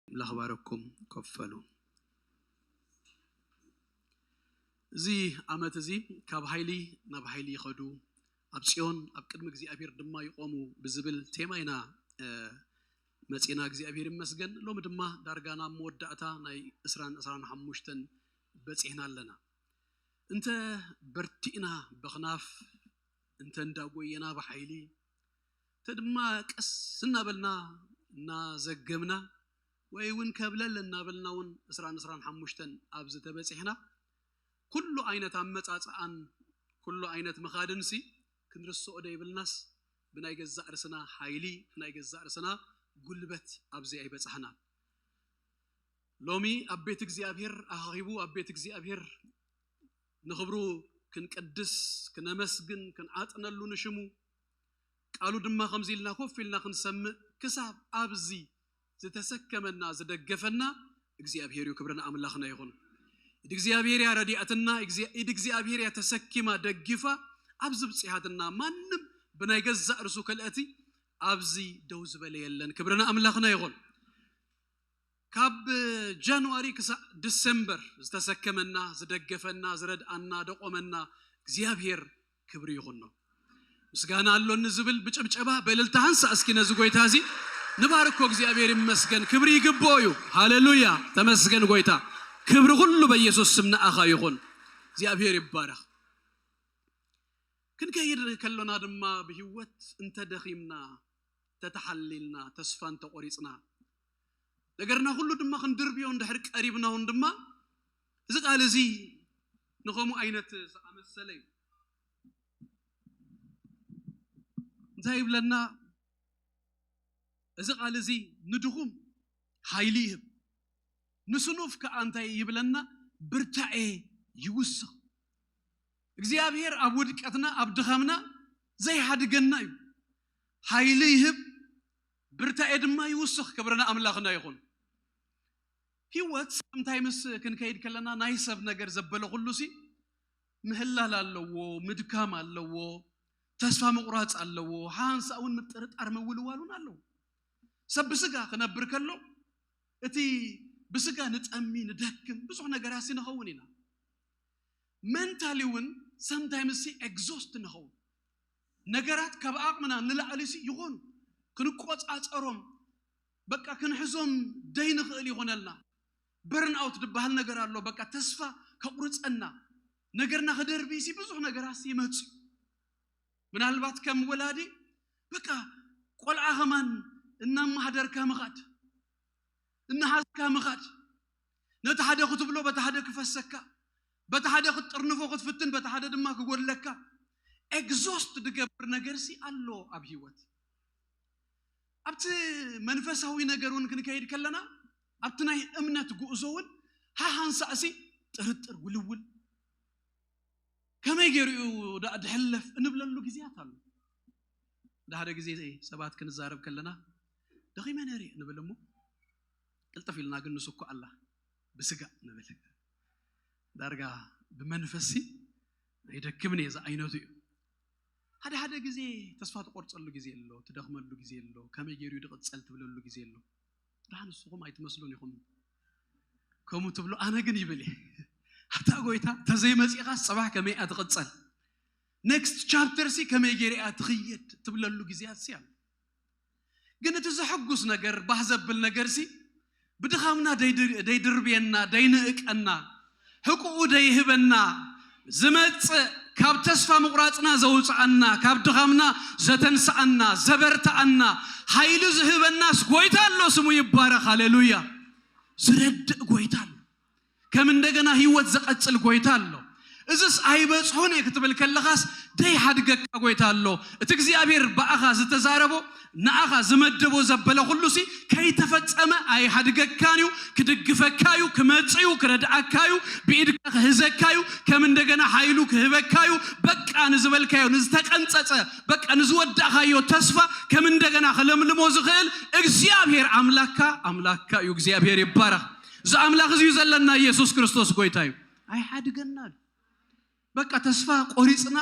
ኣምላኽ ባረኩም። ኮፍ በሉ። እዚ ዓመት እዚ ካብ ሓይሊ ናብ ሓይሊ ይኸዱ፣ ኣብ ጽዮን ኣብ ቅድሚ እግዚኣብሔር ድማ ይቆሙ ብዝብል ቴማ ኢና፣ እ፣ መጺና። እግዚኣብሔር ይመስገን። ሎሚ ድማ ዳርጋ ናብ መወዳእታ ናይ ዕስራን ዕስራን ሓሙሽተን በጺሕና ኣለና። እንተ በርቲእና በኽናፍ፣ እንተ እንዳጎየና ብሓይሊ፣ እንተ ድማ ቀስ እናበልና እናዘገምና፣ ወይ እውን ከብለል እናበልና እውን ዕስራን ዕስራን ሓሙሽተን ኣብ ዝተበጺሕና፣ ኩሉ ዓይነት ኣመጻጽኣን ኩሉ ዓይነት ምኻድንሲ ክንርስኦ ዶ ይብልናስ፣ ብናይ ገዛእ ርእስና ሓይሊ፣ ብናይ ገዛእ ርእስና ጉልበት ኣብዚ ኣይበጻሕናን። ሎሚ ኣብ ቤት እግዚኣብሔር ኣኻኺቡ፣ ኣብ ቤት እግዚኣብሔር ንኽብሩ ክንቅድስ፣ ክነመስግን፣ ክንዓጥነሉ ንሽሙ፣ ቃሉ ድማ ከምዚ ኢልና ኮፍ ኢልና ክንሰምዕ፣ ክሳብ ኣብዚ ዝተሰከመና ዝደገፈና እግዚኣብሔር እዩ። ክብሪ ንኣምላኽና ይኹን። ኢድ እግዚኣብሔር እያ ረዲኣትና፣ እግዚኣብ-፣ ኢድ እግዚኣብሔር እያ ተሰኪማ፣ ደጊፋ፣ ኣብዚ ብጺሓትና። ማንም ብናይ ገዛእ ርእሱ ክልአቲ ኣብዚ ደው ዝበለ የለን። ክብሪ ንኣምላኽና ይኹን። ካብ ጃንዋሪ ክሳዕ ዲሰምበር ዝተሰከመና፣ ዝደገፈና፣ ዝረድኣና፣ ደቆመና እግዚኣብሔር ክብሪ ይኹኖ። ምስጋና ኣሎኒ ዝብል ብጭብጨባ፣ በእልልታ ሃንሳ እስኪ ነዚ ጎይታ እዚ ንባርኮ። እግዚኣብሔር ይመስገን፣ ክብሪ ይግብኦ እዩ። ሃሌሉያ፣ ተመስገን ጎይታ። ክብሪ ኩሉ በኢየሱስ ስም ንኣኻ ይኹን። እግዚኣብሔር ይባረኽ። ክንከይድ ከሎና ድማ ብህይወት እንተደኺምና፣ እንተተሓሊልና፣ ተስፋ እንተቆሪጽና፣ ነገርና ኩሉ ድማ ክንድርብዮ እንድሕር ቀሪብና እውን ድማ፣ እዚ ቃል እዚ ንኸምኡ ዓይነት ዝኣመሰለ እዩ። እንታይ ይብለና? እዚ ቃል እዚ ንድኹም ሓይሊ ይህብ፣ ንስኑፍ ከኣ እንታይ ይብለና? ብርታኤ ይውስኽ። እግዚኣብሔር ኣብ ውድቀትና፣ ኣብ ድኻምና ዘይሓድገና እዩ። ሓይሊ ይህብ፣ ብርታኤ ድማ ይውስኽ። ክብሪ ንኣምላኽና ይኹን። ህይወት ሳምታይምስ ክንከይድ ከለና ናይ ሰብ ነገር ዘበለ ኩሉ ሲ ምህላል ኣለዎ፣ ምድካም ኣለዎ፣ ተስፋ ምቑራጽ ኣለዎ፣ ሓንሳእ እውን ምጥርጣር ምውልዋል እውን ኣለዎ። ሰብ ብስጋ ክነብር ከሎ እቲ ብስጋ ንጠሚ፣ ንደክም፣ ብዙሕ ነገራት ሲ ንኸውን ኢና። ሜንታሊ እውን ሳምታይምስ ሲ ኤግዞስት ንኸውን። ነገራት ካብ ዓቕምና ንላዕሊ ሲ ይኾኑ። ክንቆጻጸሮም፣ በቃ ክንሕዞም ደይንኽእል ይኾነልና። በርን ኣውት ዝበሃል ነገር ኣሎ። በቃ ተስፋ ከቑርጸና፣ ነገርና ክደርብይ ሲ ብዙሕ ነገራት ሲ ይመጽእ። ምናልባት ከም ወላዲ በቃ ቆልዓ ከማን እናማህደርካ ምኻድ፣ እናሃዝካ ምኻድ፣ ነቲ ሓደ ክትብሎ በቲ ሓደ ክፈሰካ፣ በቲ ሓደ ክትጥርንፎ ክትፍትን በቲ ሓደ ድማ ክጎድለካ፣ ኤግዞስት ዝገብር ነገር ሲ ኣሎ ኣብ ህይወት። ኣብቲ መንፈሳዊ ነገር እውን ክንከይድ ከለና፣ ኣብቲ ናይ እምነት ጉዕዞ እውን ሃሃንሳእ ሲ ጥርጥር፣ ውልውል፣ ከመይ ገይሩ እዩ ደኣ ድሕለፍ እንብለሉ ግዜያት ኣሎ። ሓደ ሓደ ግዜ ሰባት ክንዛረብ ከለና፣ ደኺመ ነይረ ንብል እሞ፣ ቅልጥፍ ኢልና ግን ንሱ እኮ ኣላ ብስጋ ንብል። ዳርጋ ብመንፈሲ ኣይደክምን እየ፣ እዚ ዓይነቱ እዩ። ሓደ ሓደ ግዜ ተስፋ ትቆርጸሉ ግዜ ኣሎ፣ ትደኽመሉ ግዜ ኣሎ፣ ከመይ ገይሩ እዩ ድቕጸል ትብለሉ ግዜ ኣሎ። ደሓን ንስኹም ኣይትመስሉን ኢኹም ከምኡ ትብሉ፣ ኣነ ግን ይብል እየ። ኣታ ጎይታ፣ ተዘይመጺኻስ ጽባሕ ከመይ እያ ትቕጸል? ኔክስት ቻፕተር ሲ ከመይ ገይራ እያ ትኽየድ ትብለሉ ግዜያት ሲ ኣሎ። ግን እቲ ዘሐጉስ ነገር፣ ባህ ዘብል ነገር ሲ ብድኻምና ደይድ-፣ ደይድርብየና፣ ደይንእቀና፣ ሕቁኡ ደይህበና፣ ዝመጽእ ካብ ተስፋ ምቑራጽና ዘውጽኣና፣ ካብ ድኻምና ዘተንስኣና፣ ዘበርትኣና፣ ሓይሊ ዝህበናስ ጎይታ ኣሎ፣ ስሙ ይባረኽ። ሃሌሉያ። ዝረድእ ጎይታ ኣሎ። ከም እንደገና ህይወት ዘቐጽል ጎይታ ኣሎ። እዝስ ኣይበጽሖን እየ ክትብል ከለኻስ ደይሓድገካ ጎይታ ኣሎ። እቲ እግዚኣብሔር ብኣኻ ዝተዛረቦ፣ ንኣኻ ዝመደቦ ዘበለ ኩሉ ሲ ከይተፈጸመ ኣይሓድገካን እዩ። ክድግፈካ እዩ፣ ክመጽእ እዩ፣ ክረድኣካ እዩ፣ ብኢድካ ክህዘካ እዩ፣ ከም እንደገና ሓይሉ ክህበካ እዩ። በቃ ንዝበልካዮ፣ ንዝተቀንጸጸ፣ በቃ ንዝወዳእካዮ ተስፋ ከም እንደገና ክለምልሞ ዝኽእል እግዚኣብሔር ኣምላክካ ኣምላክካ እዩ። እግዚኣብሔር ይባረኽ። እዚ ኣምላኽ እዚ እዩ ዘለና። ኢየሱስ ክርስቶስ ጎይታ እዩ። ኣይሓድገናን። በቃ ተስፋ ቆሪጽና፣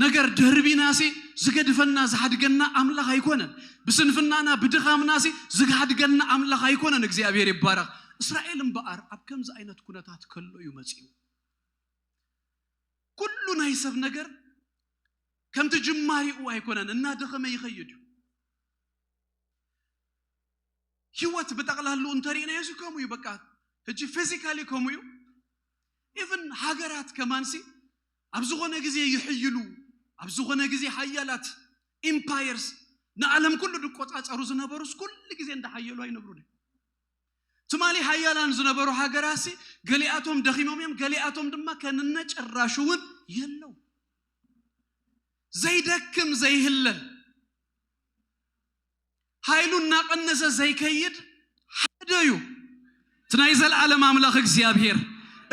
ነገር ደርቢናሲ ዝገድፈና ዝሓድገና ኣምላኽ ኣይኮነን። ብስንፍናና ብድኻምናሲ ዝሓድገና ኣምላኽ ኣይኮነን። እግዚኣብሔር ይባረኽ። እስራኤል እምበኣር ኣብ ከምዚ ዓይነት ኩነታት ከሎ እዩ መጺኡ። ኩሉ ናይ ሰብ ነገር ከምቲ ጅማሪኡ ኣይኮነን፣ እናደኸመ ይኸይድ እዩ። ህይወት ብጠቕላሉ እንተሪእናዮ እዚ ከምኡ እዩ። በቃ ሕጂ ፊዚካሊ ከምኡ እዩ። ኢቭን ሃገራት ከማንሲ ኣብ ዝኾነ ግዜ ይሕይሉ፣ ኣብ ዝኾነ ግዜ ሓያላት ኢምፓየርስ ንዓለም ኩሉ ዝቆጻጸሩ ዝነበሩስ ኩሉ ግዜ እንዳሓየሉ ኣይነብሩን እዮም። ትማሊ ሓያላን ዝነበሩ ሃገራሲ ገሊኣቶም ደኺሞም እዮም፣ ገሊኣቶም ድማ ከነጨራሹ እውን የለው። ዘይደክም ዘይህለል ሓይሉ እናቐነሰ ዘይከይድ ሓደ እዩ። እቲ ናይ ዘለዓለም ኣምላኽ እግዚኣብሔር፣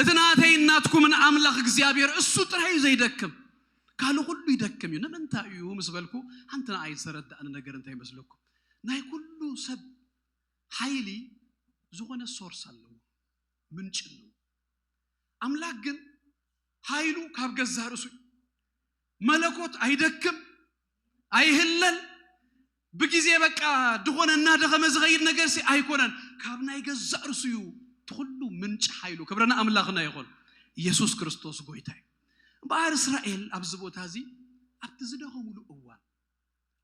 እቲ ናተይ እናትኩምን ኣምላኽ እግዚኣብሔር እሱ ጥራይ እዩ ዘይደክም። ካልእ ኩሉ ይደክም እዩ። ንምንታይ እዩ ምስ በልኩ፣ ሓንቲ ንኣይ ዝተረዳእኒ ነገር እንታይ ይመስለኩም? ናይ ኩሉ ሰብ ሓይሊ ዝኾነ ሶርስ ኣለዎ፣ ምንጭ ኣለዎ። ኣምላኽ ግን ሓይሉ ካብ ገዛእ ርእሱ እዩ። መለኮት ኣይደክም፣ ኣይህለል፣ ብግዜ በቃ ድኾነ እናደኸመ ዝኸይድ ነገርሲ ኣይኮነን። ካብ ናይ ገዛእ ርእሱ እዩ እቲ ኩሉ ምንጭ ሓይሉ። ክብሪ ንኣምላኽና ይኹን። ኢየሱስ ክርስቶስ ጎይታ እዩ። እምበኣር እስራኤል ኣብዚ ቦታ እዚ ኣብቲ ዝደኸሙሉ እዋን፣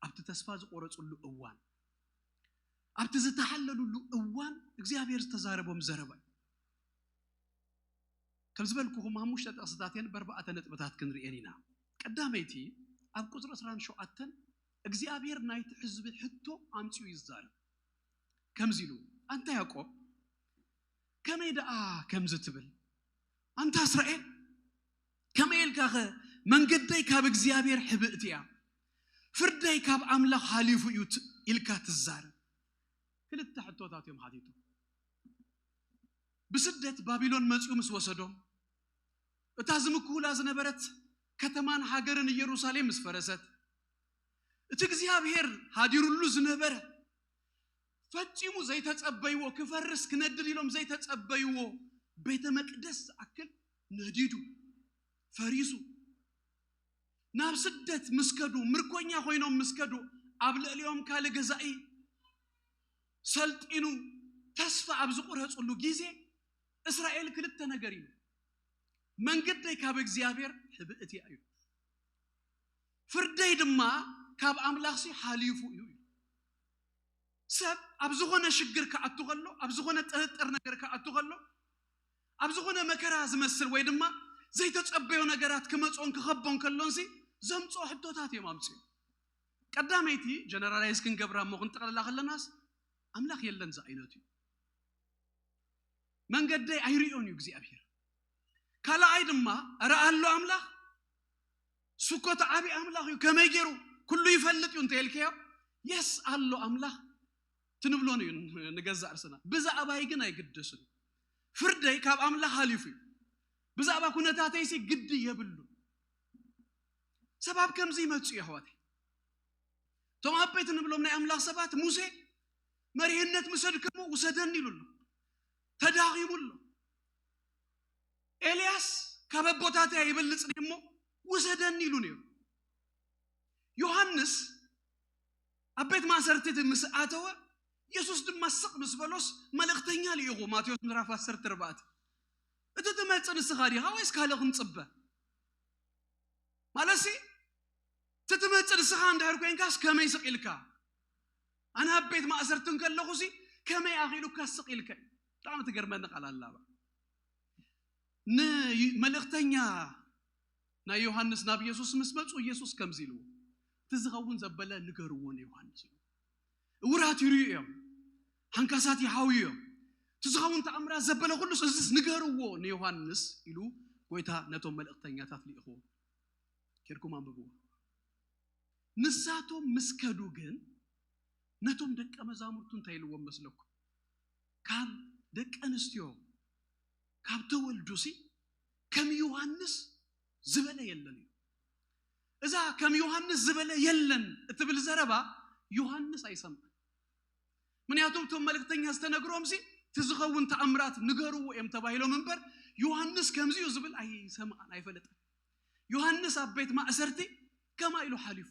ኣብቲ ተስፋ ዝቆረጽሉ እዋን፣ ኣብቲ ዝተሓለሉሉ እዋን እግዚኣብሔር ዝተዛረቦም ዘረባ እዩ። ከም ዝበልኩኹም ሓሙሽተ ጥቕስታት እየን፣ በርባዕተ ነጥብታት ክንርእየን ኢና። ቀዳመይቲ ኣብ ቁጽሪ ዕስራን ሸውዓተን እግዚኣብሔር ናይቲ ህዝቢ ሕቶ ኣምጺኡ ይዛረብ። ከምዚ ኢሉ፣ ኣንታ ያዕቆብ፣ ከመይ ደኣ ከምዚ ትብል? ኣንታ እስራኤል፣ ከመይ ኢልካኸ መንገደይ ካብ እግዚኣብሔር ሕብእቲ እያ፣ ፍርደይ ካብ ኣምላኽ ሓሊፉ እዩ ት-፣ ኢልካ ትዛረብ? ክልተ ሕቶታት እዮም ሓቲቱ። ብስደት ባቢሎን መጺኡ ምስ ወሰዶም፣ እታ ዝምክሁላ ዝነበረት ከተማን ሃገርን ኢየሩሳሌም ምስ ፈረሰት፣ እቲ እግዚኣብሔር ሃዲሩሉ ዝነበረ ፈጺሙ ዘይተጸበይዎ፣ ክፈርስ ክነድድ ኢሎም ዘይተጸበይዎ ቤተ መቅደስ ዝኣክል ነዲዱ፣ ፈሪሱ፣ ናብ ስደት ምስ ከዱ፣ ምርኮኛ ኮይኖም ምስ ከዱ፣ ኣብ ልዕሊኦም ካልእ ገዛኢ ሰልጢኑ ተስፋ ኣብ ዝቑረጽሉ ግዜ እስራኤል ክልተ ነገር እዩ። መንገደይ ካብ እግዚኣብሔር ሕብእቲ እያ እዩ። ፍርደይ ድማ ካብ ኣምላኽሲ ሓሊፉ እዩ እዩ። ሰብ ኣብ ዝኾነ ሽግር ክኣቱ ከሎ፣ ኣብ ዝኾነ ጥርጥር ነገር ክኣቱ ከሎ፣ ኣብ ዝኾነ መከራ ዝመስል ወይ ድማ ዘይተጸበዮ ነገራት ክመጾን ክኸቦን ከሎንሲ ዘምጽኦ ሕቶታት እዮም ኣምጽኡ። ቀዳመይቲ ጀነራላይዝ ክንገብራ እሞ ክንጠቕልላ ከለናስ ኣምላኽ የለን ዝዓይነቱ እዩ። መንገደይ ኣይርእዮን እዩ እግዚኣብሔር። ካልኣይ ድማ እረ ኣሎ ኣምላኽ፣ እሱ እኮ እቲ ዓብዪ ኣምላኽ እዩ፣ ከመይ ገይሩ ኩሉ ይፈልጥ እዩ እንተኢልካዮ፣ የስ ኣሎ ኣምላኽ ትንብሎን እዩ ንገዛእ ርስና። ብዛዕባይ ግን ኣይግደስን። ፍርደይ ካብ ኣምላኽ ሓሊፉ እዩ። ብዛዕባ ኩነታተይሲ ግዲ የብሉን። ሰብ ኣብ ከምዚ ይመጽኡ እዩ ኣሕዋተይ። እቶም ኣብ ቤት እንብሎም ናይ ኣምላኽ ሰባት ሙሴ መሪህነት ምስ ኣድከሞ ውሰደኒ ኢሉ ኣሎ። ተዳኺሙ ኣሎ። ኤልያስ ካብ ኣቦታተይ ኣይበልጽን እሞ ውሰደኒ ኢሉ ነይሩ። ዮሃንስ ኣብ ቤት ማእሰርቲ ምስ ኣተወ የሱስ ድማ ስቕ ምስ በሎስ መልእኽተኛ ልኢኹ። ማቴዎስ ምዕራፍ ዓሰርተ ኣርባዕተ። እቲ ትመጽእ ንስኻ ዲኻ ወይስ ካልእ ክንጽበ? ማለትሲ እቲ ትመጽእ ንስኻ እንድሕር ኮንካስ ከመይ ስቕ ኢልካ? ኣነ ኣብ ቤት ማእሰርቲ እንከለኹሲ ከመይ ኣኽኢሉካ ስቕ ኢልካ? ብጣዕሚ ትገርመኒ ቃል ኣላባ። ንመልእኽተኛ ናይ ዮሃንስ ናብ ኢየሱስ ምስ መጹ ኢየሱስ ከምዚ ኢልዎ፣ እቲ ዝኸውን ዘበለ ንገርዎ ንዮሃንስ ኢሉ። እውራት ይርእዩ እዮም፣ ሓንካሳት ይሓውዩ እዮም። እቲ ዝኸውን ተኣምራት ዘበለ ኩሉስ እዝስ ንገርዎ ንዮሃንስ ኢሉ ጎይታ ነቶም መልእኽተኛታት ልኢኽዎ። ኬድኩም ኣንብብዎ። ንሳቶም ምስ ከዱ ግን ነቶም ደቀ መዛሙርቱ እንታይ ኢልዎም መስለኩም? ካብ ደቂ ኣንስትዮ ካብ ተወልዱሲ ከም ዮሃንስ ዝበለ የለን እዩ። እዛ ከም ዮሃንስ ዝበለ የለን እትብል ዘረባ ዮሃንስ ኣይሰምዐን። ምክንያቱም እቶም መልእክተኛ ዝተነግሮምሲ እቲ ዝኸውን ተኣምራት ንገርዎ እዮም ተባሂሎም እምበር ዮሃንስ ከምዚዩ ዝብል ኣይሰምዐን ኣይፈለጠን። ዮሃንስ ኣብ ቤት ማእሰርቲ ከማ ኢሉ ሓሊፉ።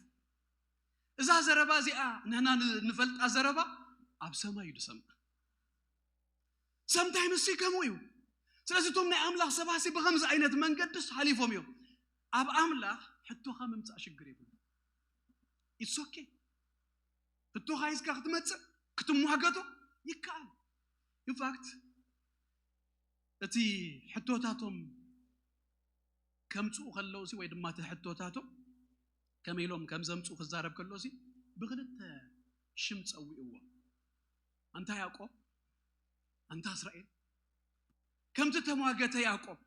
እዛ ዘረባ እዚኣ ንሕና ን- ንፈልጣ ዘረባ ኣብ ሰማይ እዩ ዝሰምዓ። ሰምታይምስ ከምኡ እዩ። ስለዚ እቶም ናይ ኣምላኽ ሰባሲ ብኸምዚ ዓይነት መንገድስ ሓሊፎም እዮም። ኣብ ኣምላኽ ሕቶኻ ምምጻእ ሽግር የብሉ። ኢትስ ኦኬ። ሕቶኻ ሒዝካ ክትመጽእ ክትሟገቶ ይከኣል። ኢንፋክት እቲ ሕቶታቶም ከምፅኡ ከለውሲ ወይ ድማ እቲ ሕቶታቶም ከመይ ኢሎም ከም ዘምፅኡ ክዛረብ ከሎሲ ብክልተ ሽም ፀዊእዎ። ኣንታ ያዕቆብ፣ ኣንታ እስራኤል። ከምቲ ተሟገተ ያዕቆብ፣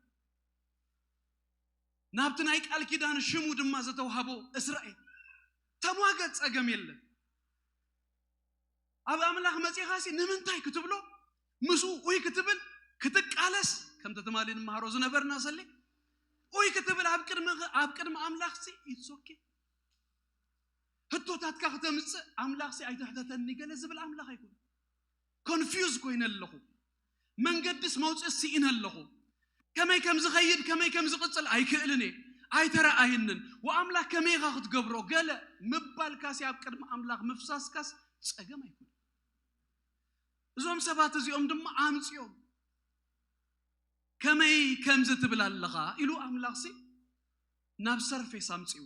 ናብቲ ናይ ቃል ኪዳን ሽሙ ድማ ዝተዋህቦ እስራኤል ተሟገት፣ ፀገም የለን። ኣብ ኣምላኽ መፂኻሲ ንምንታይ ክትብሎ፣ ምስኡ ኡይ ክትብል ክትቃለስ፣ ከምቲ ትማሊ ንመሃሮ ዝነበርና ሰሌ ኡይ ክትብል ኣብ ቅድሚ ኣብ ቅድሚ ኣምላኽሲ ኢትስ ኦኬ። ህቶታትካ ክተምፅእ ኣምላኽሲ ኣይትሕተተኒ ገለ ዝብል ኣምላኽ ኣይኮነ። ኮንፊውዝ ኮይነ ኣለኹ። መንገድስ መውፅእ ስኢነ ኣለኹ። ከመይ ከም ዝኸይድ ከመይ ከም ዝቕፅል ኣይክእልን እየ። ኣይተረኣየንን። ወኣምላኽ ከመይ ኢኻ ክትገብሮ ገለ ምባልካሲ ኣብ ቅድሚ ኣምላኽ ምፍሳስካስ ፀገም ኣይኮነ። እዞም ሰባት እዚኦም ድማ ኣምፅኦም። ከመይ ከምዚ ትብል ኣለኻ ኢሉ ኣምላኽሲ ናብ ሰርፌስ ኣምፅኡ።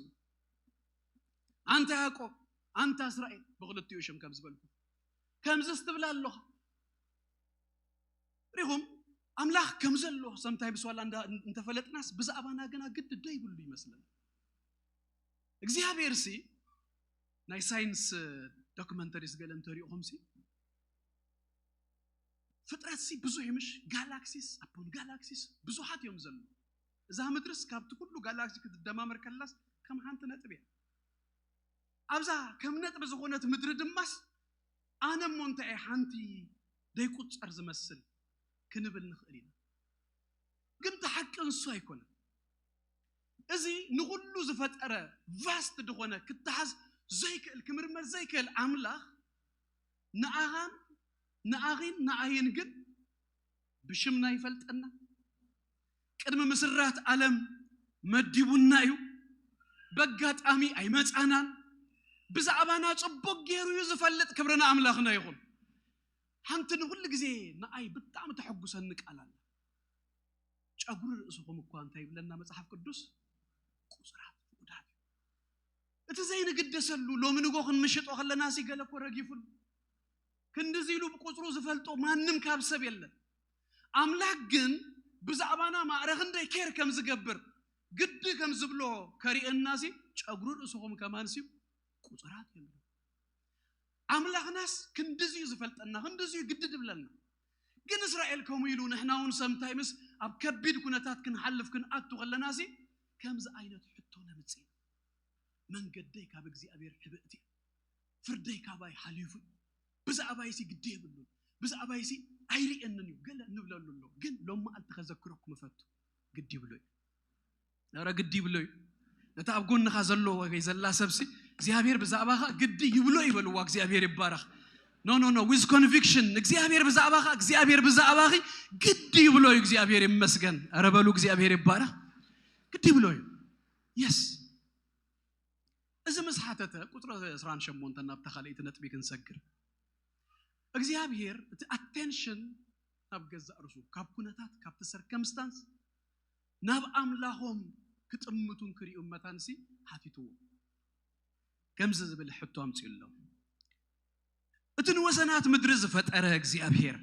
ኣንታ ያዕቆብ፣ ኣንታ እስራኤል፣ ብክልቲኡ ሽም ከም ዝበልኩ ከምዚ ትብል ኣለኻ። ሪኹም ኣምላኽ ከም ዘሎ ሰምታይ ምስ ዋላ እንዳ- እንተፈለጥናስ ብዛዕባና ግና ግዲ ደይብሉ ይመስለና። እግዚኣብሔር ሲ ናይ ሳይንስ ዶክመንተሪስ ገለ እንተሪእኹም ሲ ፍጥረት ሲ ብዙሕ እዩ ምሽ? ጋላክሲስ ኣፖን ጋላክሲስ ብዙሓት እዮም ዘለዉ። እዛ ምድርስ ካብቲ ኩሉ ጋላክሲ ክትደማመር ከላስ ከም ሓንቲ ነጥቢ እያ። ኣብዛ ከም ነጥቢ ዝኾነት ምድሪ ድማስ ኣነ እሞ እንታይ እየ ሓንቲ ደይቁጸር ዝመስል ክንብል ንኽእል ኢና። ግን እቲ ሓቂ ንሱ ኣይኮነን። እዚ ንኹሉ ዝፈጠረ ቫስት ዝኾነ ክተሓዝ ዘይክእል ክምርመር ዘይክእል ኣምላኽ ንኣኻን ንኣኺን ንኣይን ግን ብሽምና ይፈልጠና። ቅድሚ ምስራት ዓለም መዲቡና እዩ። በጋጣሚ ኣይመጻናን። ብዛዕባና ጽቡቅ ገይሩ እዩ ዝፈልጥ። ክብሪ ንኣምላኽና ይኹን። ሓንቲ ንኹሉ ግዜ ንኣይ ብጣዕሚ ተሐጉሰኒ ቃል ኣላ። ጨጉሪ ርእስኹም እኳ እንታይ ይብለና መጽሓፍ ቅዱስ? ቁጽራት ፍቁዳት እዩ። እቲ ዘይንግደሰሉ ሎሚ ንጎ ክንምሽጦ ከለና ሲ ገለ እኮ ረጊፉሉ። ክንድዚ ኢሉ ብቁጽሩ ዝፈልጦ ማንም ካብ ሰብ የለን። ኣምላክ ግን ብዛዕባና ማዕረ ክንደይ ኬር ከም ዝገብር ግዲ ከም ዝብሎ ከርእየና ሲ ጨጉሪ ርእስኹም ከማን ሲ ቁጽራት የለን። ኣምላኽናስ ክንድዚ እዩ ዝፈልጠና፣ ክንድዚ እዩ ግዲ ድብለና። ግን እስራኤል ከምኡ ኢሉ ንሕና እውን ሰምታይምስ ኣብ ከቢድ ኩነታት ክንሓልፍ ክንኣቱ ከለና ሲ ከምዚ ዓይነት ሕቶ ነምጽእ ኢና። መንገደይ ካብ እግዚኣብሔር ሕብእቲ እያ። ፍርደይ ካባይ ሓሊፉ እዩ። ብዛዕባይሲ ግዲ የብሉን። ብዛዕባይሲ ኣይርእየንን እዩ። ገለ እንብለሉ ኣሎ። ግን ሎም መዓልቲ ከዘክረኩም እፈቱ። ግዲ ይብሎ እዩ። ኧረ ግዲ ይብሎ እዩ። ነቲ ኣብ ጎንኻ ዘሎ ወይ ዘላ ሰብሲ እግዚኣብሔር ብዛዕባኻ ግዲ ይብሎ ይበልዋ። እግዚኣብሔር ይባረኽ። No, no, no, with conviction። እግዚኣብሔር ብዛዕባኻ፣ እግዚኣብሔር ብዛዕባኺ ግዲ ይብሎ እዩ። እግዚኣብሔር ይመስገን። ኧረ በሉ እግዚኣብሔር ይባረኽ። ግዲ ይብሎ እዩ። የስ። እዚ ምስ ሓተተ ቁፅሪ ዕስራን ሸሞንተን ናብታ ካልኣይቲ ነጥቢ ክንሰግር። እግዚኣብሔር እቲ ኣቴንሽን ናብ ገዛእ ርሱ ካብ ኩነታት ካብቲ ሰርከምስታንስ ናብ ኣምላኾም ክጥምቱን ክርእዩ መታንሲ ሓቲትዎ። ከምዚ ዝብል ሕቶ ኣምፅኡሎም። እቲ ንወሰናት ምድሪ ዝፈጠረ እግዚኣብሔር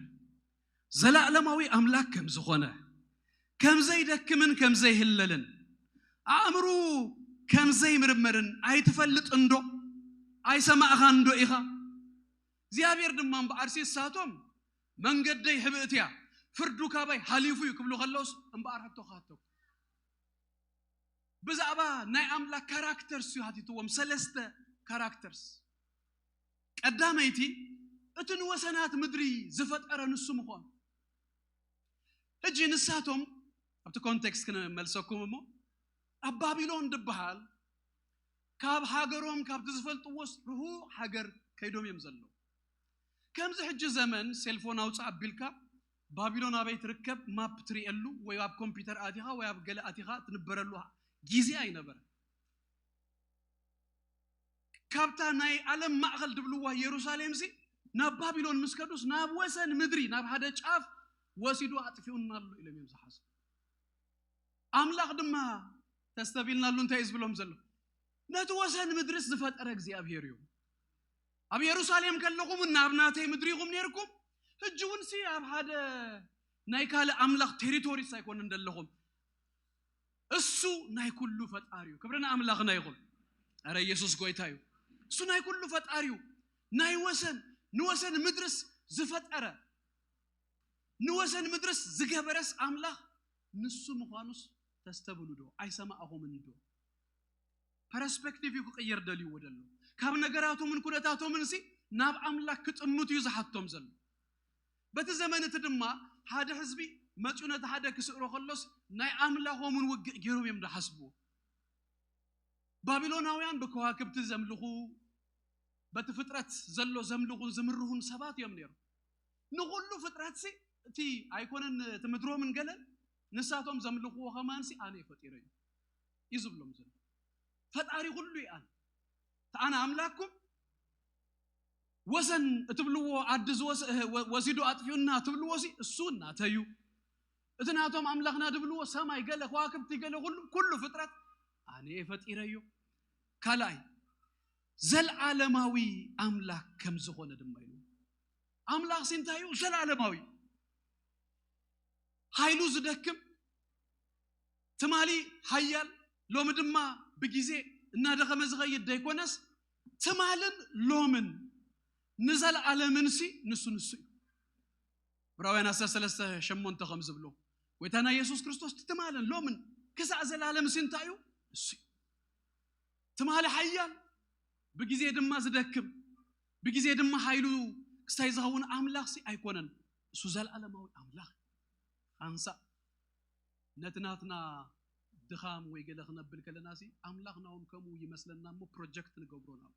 ዘላእለማዊ ኣምላክ ከም ዝኾነ፣ ከም ዘይደክምን ከም ዘይህለልን፣ ኣእምሩ ከም ዘይምርመርን ኣይትፈልጥን ዶ? ኣይሰማእኻን ዶ ኢኻ? እግዚኣብሔር ድማ እምበኣር ሲሳቶም መንገደይ ሕብእት እያ፣ ፍርዱ ካባይ ሓሊፉ እዩ ክብሉ ከለውስ እምበኣር ሕቶ ክሃተኩ። ብዛዕባ ናይ ኣምላክ ካራክተርስ እዩ ሃቲትዎም፣ ሰለስተ ካራክተርስ። ቀዳመይቲ እቲ ንወሰናት ምድሪ ዝፈጠረ ንሱ ምዃኑ። ሕጂ ንሳቶም ኣብቲ ኮንቴክስት ክንመልሰኩም እሞ ኣብ ባቢሎን ድበሃል ካብ ሃገሮም ካብቲ ዝፈልጥዎስ ርሁቕ ሃገር ከይዶም እዮም ዘለዉ። ከምዚ ሕጂ ዘመን ሴልፎን ኣውፅእ ኣቢልካ ባቢሎን ኣበይ ትርከብ ማፕ ትርእየሉ ወይ ኣብ ኮምፒውተር ኣቲኻ ወይ ኣብ ገለ ኣቲኻ ትንበረሉ ግዜ ኣይነበረ። ካብታ ናይ ዓለም ማእኸል ድብልዋ ኢየሩሳሌምሲ ናብ ባቢሎን ምስ ከዱስ ናብ ወሰን ምድሪ ናብ ሓደ ጫፍ ወሲዱ ኣጥፊኡና ኣሎ ኢሎም እዮም ዝሓስቡ። ኣምላኽ ድማ ተስተቢልናሉ እንታይ እዩ ዝብሎም ዘሎ? ነቲ ወሰን ምድርስ ዝፈጠረ እግዚኣብሔር እዩ። ኣብ ኢየሩሳሌም ከለኹም ናብ ናተይ ምድሪ ኢኹም ነርኩም፣ ሕጂ እውን ሲ ኣብ ሓደ ናይ ካልእ ኣምላኽ ቴሪቶሪስ ኣይኮንን ዘለኹም። እሱ ናይ ኩሉ ፈጣሪ እዩ። ክብሪ ንኣምላኽና ይኹን። ኣረ ኢየሱስ ጎይታ እዩ። እሱ ናይ ኩሉ ፈጣሪ እዩ። ናይ ወሰን ንወሰን ምድርስ ዝፈጠረ ንወሰን ምድርስ ዝገበረስ ኣምላኽ ንሱ ምዃኑስ ተስተብሉ ዶ? ኣይሰማእኹምን ዶ? ፐርስፔክቲቭ እዩ ክቕየር ደልይዎ ደሎ። ካብ ነገራቶምን ኩነታቶምን ሲ ናብ ኣምላኽ ክጥምት እዩ ዝሓቶም ዘሎ። በቲ ዘመን እቲ ድማ ሓደ ህዝቢ መፂኡ ነቲ ሓደ ክስእሮ ከሎስ ናይ ኣምላኾምን ውግእ ገይሮም እዮም ዝሓስብዎ። ባቢሎናውያን ብከዋክብቲ ዘምልኹ በቲ ፍጥረት ዘሎ ዘምልኹን ዝምርሁን ሰባት እዮም ነይሮም። ንኹሉ ፍጥረትሲ እቲ ኣይኮነን እቲ ምድሮምን ገለን ንሳቶም ዘምልኽዎ ከማንሲ ኣነ እየ ፈጢረዮ እዩ ዝብሎም ዘሎ። ፈጣሪ ኩሉ እዩ ኣነ። እቲ ኣነ ኣምላክኩም ወሰን እትብልዎ ዓዲ ዝወስ- ወ- ወሲዱ ኣጥፊኡና እትብልዎ ሲ እሱ እናተዩ እቲ ናቶም ኣምላኽና ድብልዎ ሰማይ ገለ ከዋክብቲ ገለ ኩሉ ኩሉ ፍጥረት ኣነ እየ ፈጢረዮ። ካልኣይ ዘልዓለማዊ ኣምላኽ ከም ዝኾነ ድማ ኢሉ። ኣምላኽ ሲ እንታይ እዩ? ዘልዓለማዊ ሓይሉ ዝደክም ትማሊ ሓያል ሎሚ ድማ ብግዜ እናደኸመ ዝኸይድ ደይኮነስ ትማልን ሎምን ንዘለዓለምን ሲ ንሱ ንሱ እዩ። ዕብራውያን ዓሰርተ ሰለስተ ሸሞንተ ከም ዝብሎ ጎይታና ኢየሱስ ክርስቶስ ትማልን ሎምን ክሳዕ ዘላለም ሲ እንታይ እዩ? እሱ እዩ። ትማሊ ሓያል ብግዜ ድማ ዝደክም ብግዜ ድማ ሓይሉ ክስታይ ዝኸውን ኣምላኽ ሲ ኣይኮነን። እሱ ዘላለማዊ ኣምላኽ። ሓንሳእ ነቲ ናትና ድኻም ወይ ገለ ክነብል ከለና ሲ ኣምላኽ ናዎም ከምኡ ይመስለና እሞ ፕሮጀክት ንገብሮ ናብ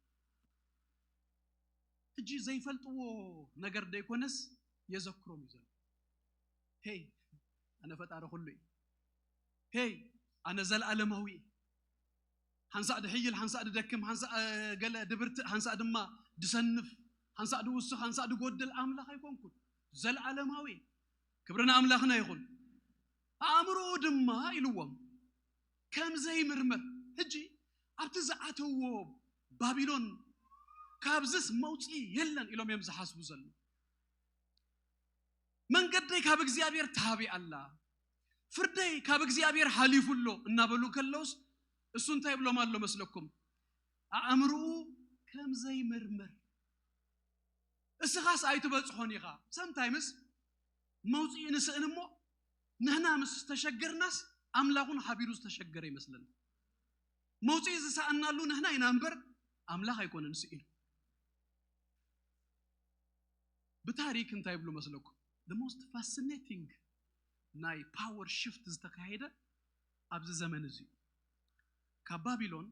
ሕጂ ዘይፈልጥዎ ነገር ደይኮነስ የዘክሮም እዩ ዘሎ። ሄይ ኣነ ፈጣሪ ኩሉ እዩ። ሄይ ኣነ ዘለኣለማዊ እየ። ሓንሳእ ድሕይል ሓንሳእ ድደክም ሓንሳእ ገለ ድብርትእ ሓንሳእ ድማ ድሰንፍ ሓንሳእ ድውስኽ ሓንሳእ ድጎድል ኣምላኽ ኣይኮንኩን። ዘለኣለማዊ እየ። ክብሪ ንኣምላኽና ይኹን። ኣእምሮኡ ድማ ኢልዎም ከም ዘይምርምር። ሕጂ ኣብቲ ዝኣተውዎ ባቢሎን ካብዝስ መውፅኢ የለን ኢሎም እዮም ዝሓስቡ ዘሎ። መንገደይ ካብ እግዚኣብሔር ተሃቢ ኣላ፣ ፍርደይ ካብ እግዚኣብሔር ሓሊፉ ኣሎ እናበሉ ከለውስ እሱ እንታይ ይብሎም ኣሎ መስለኩም? ኣእምርኡ ከም ዘይምርምር። እስኻስ ኣይትበጽሖን ኢኻ። ሰምታይምስ መውፅኢ ንስእን እሞ ንሕና ምስ ተሸገርናስ ኣምላኹን ሓቢሩ ዝተሸገረ ይመስለና። መውፅኢ ዝሰኣናሉ ንሕና ኢና እምበር ኣምላኽ ኣይኮነን ስኢኑ። ብታሪክ እንታይ ይብሉ መስለኩም? The most fascinating ናይ power shift ዝተካየደ ኣብዚ ዘመን እዚ እዩ። ካብ ባቢሎን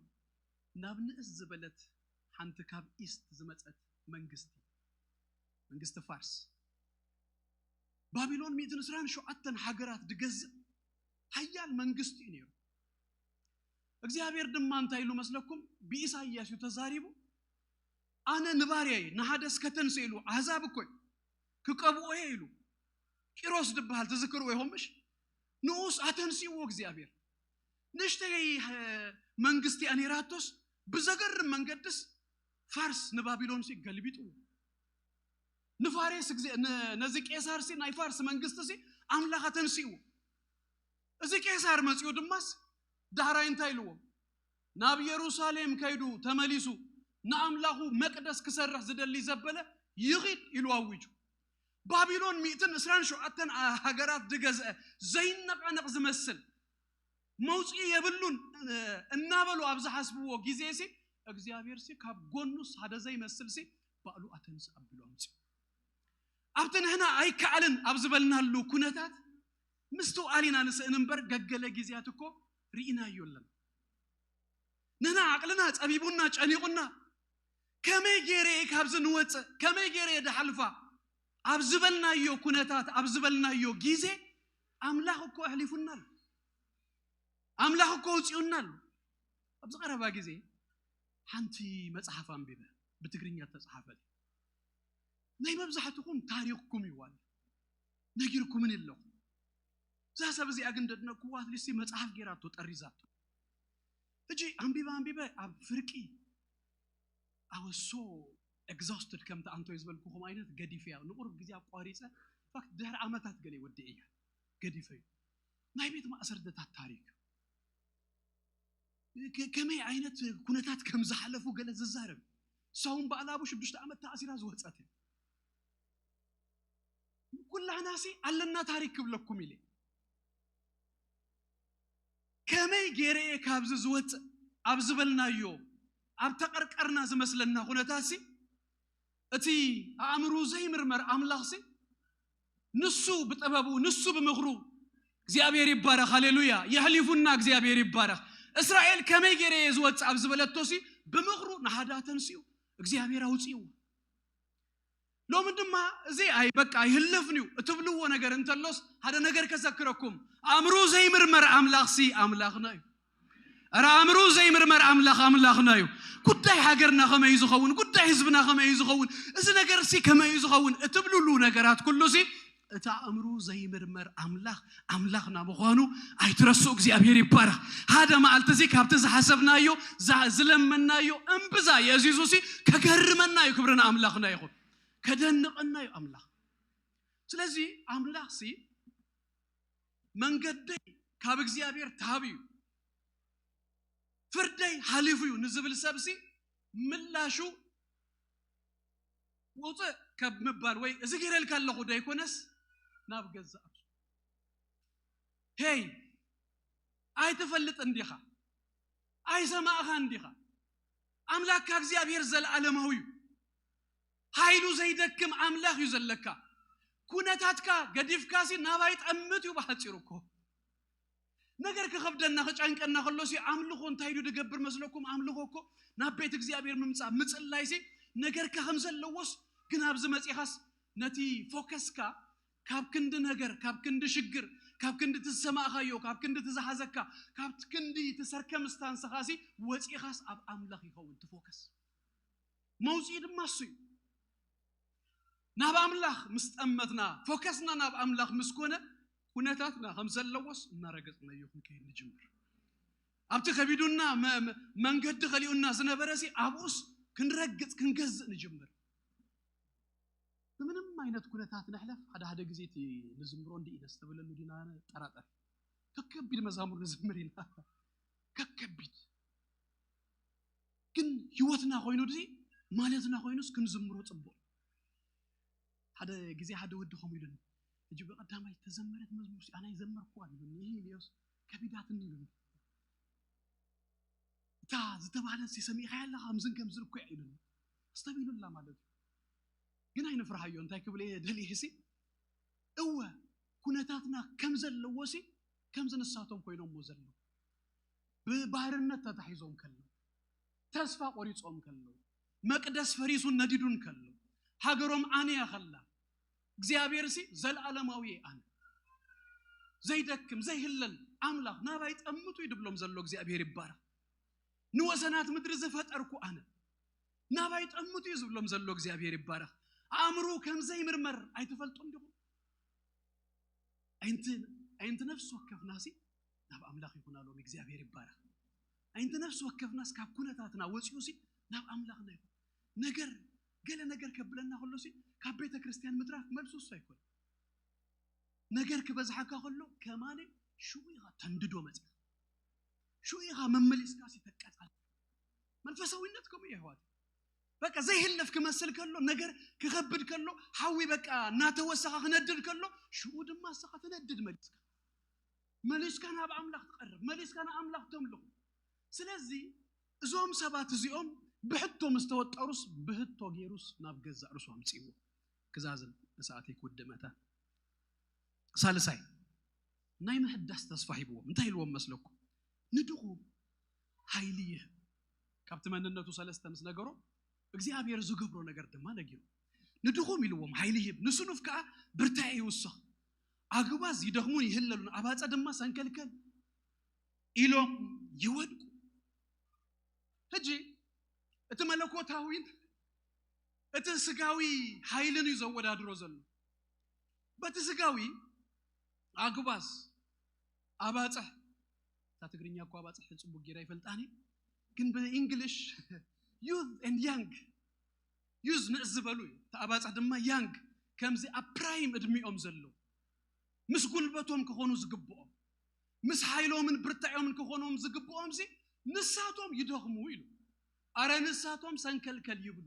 ናብ ንእስ ዝበለት ሓንቲ ካብ ኢስት ዝመፀት መንግስቲ መንግስቲ ፋርስ። ባቢሎን ሚእትን ዕስራን ሸውዓተን ሃገራት ድገዝእ ሓያል መንግስቲ እዩ ነይሩ። እግዚኣብሔር ድማ እንታይ ኢሉ መስለኩም? ብኢሳይያስ እዩ ተዛሪቡ። ኣነ ንባርያይ ንሓደስ ከተንስእ ኢሉ ኣህዛብ እኮ እዩ ክቀብኦ እየ ኢሉ። ቂሮስ ዝበሃል ትዝክርዎ ኢኹም ምሽ? ንኡስ ኣተንስእዎ እግዚኣብሔር። ንእሽተይ መንግስቲ እያ ነይራቶስ ብዘገርም መንገድስ ፋርስ ንባቢሎን ሲ ገልቢጥዎ። ንፋሬስ ነዚ ቄሳር ሲ ናይ ፋርስ መንግስቲ ሲ ኣምላኽ ኣተንስእዎ። እዚ ቄሳር መጺኡ ድማስ ዳሕራይ እንታይ ኢልዎም? ናብ የሩሳሌም ከይዱ ተመሊሱ ንኣምላኹ መቅደስ ክሰርሕ ዝደሊ ዘበለ ይኺድ ኢሉ ኣዊጁ። ባቢሎን ሚእትን ዕስራን ሸውዓተን ሃገራት ዝገዝአ ዘይነቓነቕ ዝመስል መውፅኢ የብሉን እናበሉ ኣብ ዝሓስብዎ ግዜ ሲ እግዚኣብሔር ሲ ካብ ጎኑስ ሓደ ዘይመስል ሲ ባዕሉ ኣተንስ ኣቢሉ ኣምፅኡ። ኣብቲ ንሕና ኣይከኣልን ኣብ ዝበልናሉ ኩነታት ምስትውዓል ኢና ንስእን እምበር ገገለ ግዜያት እኮ ርኢናዮ ኣለና። ንሕና ዓቕልና ጸቢቡና ጨኒቑና ከመይ ገይረ እየ ካብዚ ንወፅእ ከመይ ገይረ እየ ድሓልፋ ኣብ ዝበልናዮ ኩነታት ኣብ ዝበልናዮ ግዜ ኣምላኽ እኮ ኣሕሊፉና ኣሎ። ኣምላኽ እኮ ኣውፂኡና ኣሎ። ኣብዚ ቀረባ ግዜ ሓንቲ መጽሓፍ ኣንቢበ፣ ብትግርኛ እተጻሓፈት። ናይ መብዛሕትኹም ታሪኽኩም እዩ ዋላ፣ ነጊርኩምኒ ኣለኹ። እዛ ሰብ እዚኣ ግን ደድነቅዋ፣ ኣትሊስቲ መጽሓፍ ጌራቶ፣ ጠሪዛቶ። ሕጂ ኣንቢበ ኣንቢበ ኣብ ፍርቂ፣ I was so exhausted፣ ከምቲ ኣንቶይ ዝበልኩኹም ዓይነት ገዲፈያ። ንቁሩብ ግዜ ኣቋሪጸ፣ ፋክት ድሕሪ ዓመታት ገለ ወዲእያ፣ ገዲፈዩ። ናይ ቤት ማእሰርትታት ታሪክ፣ ከ-፣ ከመይ ዓይነት ኩነታት ከም ዝሓለፉ ገለ ዝዛረብ። ሳውን በኣላቡ ሽዱሽተ ዓመት ተኣሲራ ዝወጸት እያ። ኩላህናሲ ኣለና ታሪክ ክብለኩም ኢለ። ከመይ ገይረ እየ ካብዚ ዝወፅእ ኣብ ዝበልናዮ፣ ኣብ ተቐርቀርና ዝመስለና ኩነታትሲ፣ እቲ ኣእምሩ ዘይምርመር ኣምላኽሲ፣ ንሱ ብጥበቡ፣ ንሱ ብምኽሩ፣ እግዚኣብሔር ይባረኽ፣ ሃሌሉያ፣ የሕሊፉና፣ እግዚኣብሔር ይባረኽ። እስራኤል ከመይ ገይረ እየ ዝወፅእ ኣብ ዝበለቶሲ፣ ብምኽሩ ንሓዳ ተንስኡ፣ እግዚኣብሔር ኣውፅእዎ። ሎሚ ድማ እዚ ኣይ በቃ ኣይህለፍን እዩ እትብልዎ ነገር እንተሎስ፣ ሓደ ነገር ከዘክረኩም። ኣእምሩ ዘይምርመር ኣምላኽሲ ኣምላኽና እዩ። ኧረ ኣእምሩ ዘይምርመር ኣምላኽ ኣምላኽና እዩ። ጉዳይ ሃገርና ከመይ እዩ ዝኸውን? ጉዳይ ህዝብና ከመይ እዩ ዝኸውን? እዚ ነገርሲ ከመይ እዩ ዝኸውን እትብልሉ ነገራት ኩሉሲ፣ እቲ ኣእምሩ ዘይምርመር ኣምላኽ ኣምላኽና ምዃኑ ኣይትረስኡ። እግዚኣብሔር ይባረኽ። ሓደ መዓልቲ እዚ ካብቲ ዝሓሰብናዮ፣ ዛ-፣ ዝለመናዮ እምብዛ የእዚዙሲ ከገርመና እዩ። ክብሪ ንኣምላኽና ይኹን። ከደንቐና እዩ ኣምላኽ። ስለዚ ኣምላኽሲ መንገደይ ካብ እግዚኣብሔር ተሃብዩ፣ ፍርደይ ሓሊፉ እዩ ንዝብል ሰብሲ ምላሹ ውፅእ ካብ ምባል ወይ እዚ ገይረልካ ኣለኹ ደይኮነስ ናብ ገዛእ ርእሱ። ሄይ፣ ኣይትፈልጥን ዲኻ? ኣይሰማእኻን ዲኻ? ኣምላክካ እግዚኣብሔር ዘለዓለማዊ እዩ። ሓይሉ ዘይደክም ኣምላኽ እዩ ዘለካ። ኩነታትካ ገዲፍካሲ ናባይ ጠምት እዩ ብሓፂሩ እኮ። ነገር ክኸብደና ክጨንቀና ከሎሲ ኣምልኾ እንታይ ኢሉ ድገብር መስለኩም? ኣምልኾ እኮ ናብ ቤት እግዚኣብሔር ምምፃእ ምፅላይሲ ነገርካ ከም ዘለዎስ፣ ግን ኣብዚ መፂኻስ ነቲ ፎከስካ ካብ ክንዲ ነገር፣ ካብ ክንዲ ሽግር፣ ካብ ክንዲ ትሰማእኻዮ፣ ካብ ክንዲ ትዝሓዘካ፣ ካብ ክንዲ ትሰርከምስታንስኻሲ ወፂኻስ ኣብ ኣምላኽ ይኸውን ትፎከስ። መውፅኢ ድማ እሱ እዩ። ናብ ኣምላኽ ምስ ጠመትና፣ ፎከስና ናብ ኣምላኽ ምስ ኮነ፣ ኩነታትና ከም ዘለዎስ እናረገጽናዮ ክንከይድ ንጅምር። ኣብቲ ከቢዱና መ-፣ መ-፣ መንገዲ ከሊኡና ዝነበረሲ ኣብኡስ ክንረግጽ ክንገዝእ ንጅምር። ብምንም ዓይነት ኩነታት ንሕለፍ፣ ሓደ ሓደ ግዜ እቲ ንዝምሮ እንዲ ኢና ዝተበለሉ ዲና ጠራጠር። ከከቢድ መዛሙር ንዝምር ኢና። ከከቢድ ግን ህይወትና ኮይኑ ድዚ ማለትና ኮይኑስ ክንዝምሮ ጽቡቕ። ሓደ ግዜ ሓደ ወዲ ከምኡ ኢሉኒ፣ ሕጂ ብቐዳማይ ተዘመረት መዝሙር ሲ ኣና ይዘመርኩዋ ኢሉኒ። ይህ ኢልዮስ ከቢዳትኒ ኢሉኒ። እታ ዝተባህለት ሲ ሰሚዕኻያ ኣለኻ ከምዝን ከምዝን እኮ እያ ኢሉኒ። ኣስተቢሉላ ማለት እዩ። ግን ኣይንፍርሃዮ፣ እንታይ ክብል እየ ደልየ ሲ፣ እወ ኩነታትና ከም ዘለዎ ሲ ከምዚ ንሳቶም ኮይኖሞ ዘለዉ። ብባርነት ተታሒዞም ከለዉ፣ ተስፋ ቆሪጾም ከለዉ፣ መቅደስ ፈሪሱን ነዲዱን ከሎ፣ ሃገሮም ዓንያ ከላ፣ እግዚኣብሔር ሲ ዘለዓለማዊ እየ ኣነ። ዘይደክም፣ ዘይህለል ኣምላኽ ናባይ ጠምቱ እዩ ድብሎም ዘሎ እግዚኣብሔር ይባረኽ። ንወሰናት ምድሪ ዝፈጠርኩ ኣነ ናባይ ጠምቱ እዩ ዝብሎም ዘሎ እግዚኣብሔር ይባረኽ። ኣእምሮ ከም ዘይምርመር ኣይትፈልጡን ዲኹም? ኣይንቲ፣ ኣይንቲ ነፍሲ ወከፍናሲ ናብ ኣምላኽ ይኹና ሎሚ እግዚኣብሔር ይባረኽ። ኣይንቲ ነፍሲ ወከፍናስ ካብ ኩነታትና ወፂኡሲ ናብ ኣምላኽና ይኹን። ነገር፣ ገለ ነገር ከብለና ከሎሲ ካብ ቤተ ክርስቲያን ምትራፍ መልሱ እሱ ኣይኮን። ነገር ክበዝሓካ ከሎ ከማነ ሽኡ ኢኻ ተንድዶ መፂኻ። ሽኡ ኢኻ መመሊስካሲ ተቀጻል። መንፈሳዊነት ከምኡ እዩ ኣሕዋት። በቃ ዘይህለፍ ክመስል ከሎ፣ ነገር ክኸብድ ከሎ፣ ሓዊ በቃ እናተወሰኻ ክነድድ ከሎ፣ ሽኡ ድማ ንስኻ ትነድድ መሊስካ። መሊስካ ናብ ኣምላኽ ትቐርብ፣ መሊስካ ንኣምላኽ ተምልኹ። ስለዚ እዞም ሰባት እዚኦም ብሕቶ ምስ ተወጠሩስ፣ ብህቶ ገይሩስ ናብ ገዛእ ርእሱ ኣምፅእዎ። ክዛዝም ንሰዓተይ ክውድእ መታን። ሳልሳይ፣ ናይ ምሕዳስ ተስፋ ሂብዎም። እንታይ ኢልዎም መስለኩም? ንድኹም ሓይሊ ይህብ። ካብቲ መንነቱ ሰለስተ ምስ ነገሮ፣ እግዚኣብሔር ዝገብሮ ነገር ድማ ነጊሩ። ንድኹም ኢልዎም ሓይሊ ይህብ፣ ንስኑፍ ከዓ ብርታዐ ይውስኽ። ኣግባዝ ይደኽሙን ይህለሉን፣ ኣባፀ ድማ ሰንከልከል ኢሎም ይወድቁ። ሕጂ እቲ መለኮታዊን እቲ ስጋዊ ሓይልን እዩ ዘወዳድሮ ዘሎ። በቲ ስጋዊ ኣጉባዝ፣ ኣባፅሕ፣ እታ ትግርኛ እኮ ኣባፅሕ ፅቡቅ ጌራ ይፈልጣኒ፣ ግን ብእንግሊሽ youth and young፣ youth ንእስ ዝበሉ እዩ፣ እቲ ኣባፅሕ ድማ young፣ ከምዚ ኣብ ፕራይም እድሚኦም ዘለዉ ምስ ጉልበቶም ክኾኑ ዝግብኦም፣ ምስ ሓይሎምን ብርታዖምን ክኾኖም ዝግብኦም ሲ ንሳቶም ይደኽሙ ኢሉ። ኣረ ንሳቶም ሰንከልከል ይብሉ።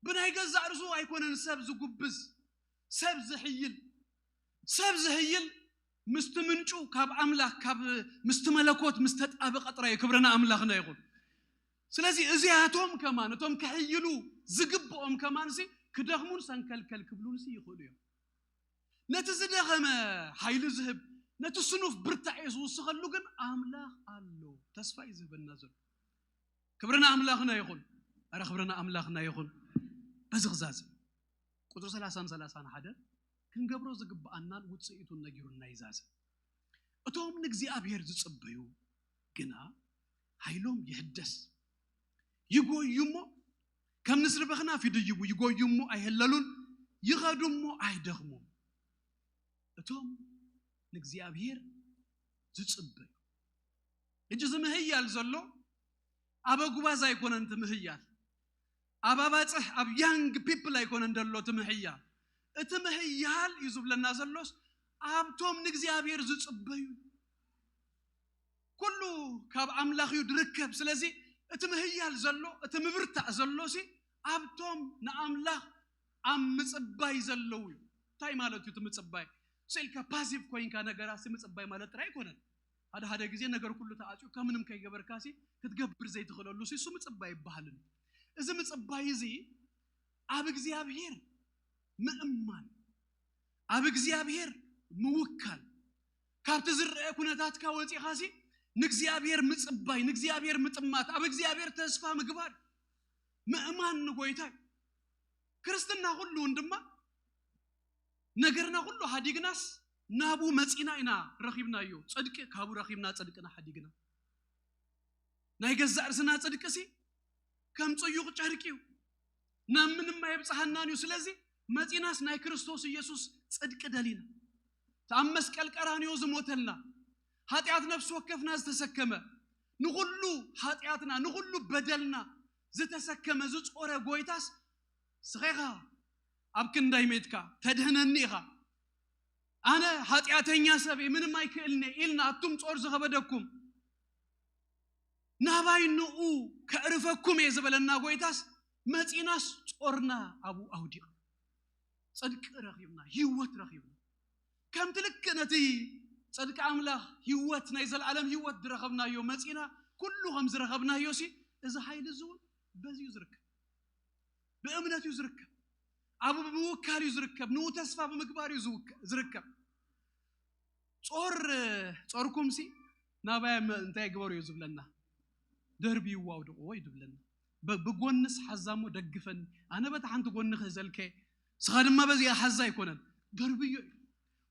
ብናይ ገዛእ ርእሱ ኣይኮነን ሰብ ዝጉብዝ፣ ሰብ ዝሕይል። ሰብ ዝሕይል ምስቲ ምንጩ ካብ ኣምላኽ፣ ካብ ምስቲ መለኮት ምስ ተጣበቐ ጥራይ እዩ። ክብርና ኣምላኽና ይኹን። ስለዚ እዚኣቶም ከማን እቶም ክሕይሉ ዝግብኦም ከማን ሲ ክደኽሙን ሰንከልከል ክብሉን ሲ ይኽእሉ እዮም። ነቲ ዝደኸመ ሓይሊ ዝህብ፣ ነቲ ስኑፍ ብርታዕ እዩ ዝውስኸሉ። ግን ኣምላኽ ኣሎ፣ ተስፋ እዩ ዝህበና ዘሎ። ክብርና ኣምላኽና ይኹን። ኣረ ክብርና ኣምላኽና ይኹን። በዚ ክዛዝም ቁፅሪ ሰላሳን ሰላሳን ሓደ ክንገብሮ ዝግብኣናን ውፅኢቱን ነጊሩና ይዛዝም። እቶም ንእግዚኣብሔር ዝጽበዩ ግና ሓይሎም ይሕደስ፣ ይጎዩ እሞ ከም ንስሪ በኽናፍ ይድይቡ፣ ይጎዩ እሞ ኣይህለሉን፣ ይኸዱ እሞ ኣይደኽሙን። እቶም ንእግዚኣብሔር ዝጽበዩ። ሕጂ እዚ ምህያል ዘሎ ኣብ ኣጉባዝ ኣይኮነን እቲ ምህያል፣ ኣብ ኣባጽሕ፣ ኣብ ያንግ ፒፕል ኣይኮነን ዘሎ እቲ ምህያል። እቲ ምህያል እዩ ዝብለና ዘሎስ ኣብቶም ንእግዚኣብሔር ዝጽበዩ። ኩሉ ካብ ኣምላኽ እዩ ድርከብ። ስለዚ እቲ ምህያል ዘሎ፣ እቲ ምብርታዕ ዘሎ ሲ ኣብቶም ንኣምላኽ ኣብ ምጽባይ ዘለዉ እዩ። እንታይ ማለት እዩ እቲ ምጽባይ? ስኢልካ ፓሲቭ ኮይንካ ነገራት ሲ ምጽባይ ማለት ጥራይ ኣይኮነን። ሓደ ሓደ ግዜ ነገር ኩሉ ተዓጽዩካ ምንም ከይገበርካ ሲ ክትገብር ዘይትኽእለሉ ሲ እሱ ምጽባይ ይበሃልን። እዚ ምጽባይ እዚ ኣብ እግዚኣብሔር ምእማን፣ ኣብ እግዚኣብሔር ምውካል፣ ካብቲ ዝረአ ኩነታትካ ወፂኻ ሲ ንእግዚኣብሔር ምጽባይ፣ ንእግዚኣብሔር ምጥማት፣ ኣብ እግዚኣብሔር ተስፋ ምግባር፣ ምእማን ንጎይታ እዩ። ክርስትና ኩሉ እውን ድማ ነገርና ኩሉ ሓዲግናስ ናቡ መጺና ኢና ረኺብናዮ። ጽድቂ ካቡ ረኺብና ጽድቅና ሓዲግና። ናይ ገዛእ ርእስና ጽድቂ ሲ ከም ጽዩቕ ጨርቂ እዩ፣ ናብ ምንም ኣይብጽሓናን እዩ። ስለዚ መጺናስ ናይ ክርስቶስ ኢየሱስ ጽድቂ ደሊና፣ እቲ ኣብ መስቀል ቀራንዮ ዝሞተልና፣ ሓጢኣት ነፍሲ ወከፍና ዝተሰከመ፣ ንኹሉ ሓጢኣትና ንኹሉ በደልና ዝተሰከመ ዝጾረ ጎይታስ ስኻ ኢኻ ኣብ ክንዳይ ሜትካ ተድህነኒ ኢኻ። ኣነ ሓጢኣተኛ ሰብ እየ፣ ምንም ኣይክእልን እየ ኢልና ኣቱም ጾር ዝኸበደኩም ናባይ ንኡ ከዕርፈኩም እየ ዝበለና ጎይታስ መጺናስ ጾርና ኣብኡ ኣውዲቕ ጽድቂ ረኺብና፣ ህይወት ረኺብና። ከምቲ ልክዕ ነቲ ጽድቂ ኣምላኽ ህይወት፣ ናይ ዘለኣለም ህይወት ዝረኸብናዮ መጺና ኩሉ ከም ዝረኸብናዮ ሲ እዚ ሓይሊ እዚ እውን በዚ እዩ ዝርከብ። ብእምነት እዩ ዝርከብ። ኣብ ምውካል እዩ ዝርከብ። ንኡ ተስፋ ብምግባር እዩ ዝውከ- ዝርከብ። ጾር ጾርኩም ሲ ናባይ መ- እንታይ ግበሩ እዩ ዝብለና? ደርብይዎ ኣውድቕዎ እዩ ዝብለና። ብ- ብጎንስ ሓዛሞ ደግፈኒ፣ ኣነ በታ ሓንቲ ጎኒ ክህዘልከ፣ ስኻ ድማ በዚኣ ሓዛ ኣይኮነን፣ ደርብዮ እዩ።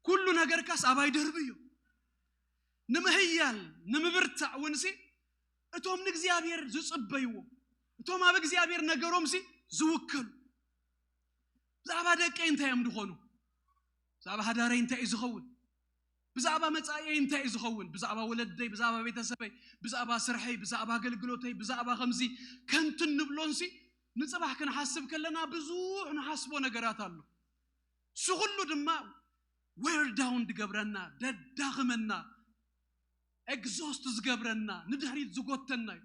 ኩሉ ነገርካስ ኣባይ ደርብዮ። ንምሕያል ንምብርታዕ እውን ሲ እቶም ንእግዚኣብሔር ዝጽበይዎ፣ እቶም ኣብ እግዚኣብሔር ነገሮም ሲ ዝውከሉ፣ ብዛዕባ ደቀይ እንታይ እዮም ዝኾኑ፣ ብዛዕባ ሓዳረይ እንታይ እዩ ዝኸውን፣ ብዛዕባ መጻኢየይ እንታይ እዩ ዝኸውን፣ ብዛዕባ ወለደይ፣ ብዛዕባ ቤተሰበይ፣ ብዛዕባ ስርሐይ፣ ብዛዕባ ኣገልግሎተይ፣ ብዛዕባ ከምዚ ከንትን ንብሎን ሲ ንጽባሕ ክንሓስብ ከለና ብዙሕ ንሓስቦ ነገራት ኣሎ። እሱ ኩሉ ድማ ዌር ዳውን ዝገብረና፣ ደዳኽመና፣ ኤግዞስት ዝገብረና፣ ንድሕሪት ዝጎተና እዩ።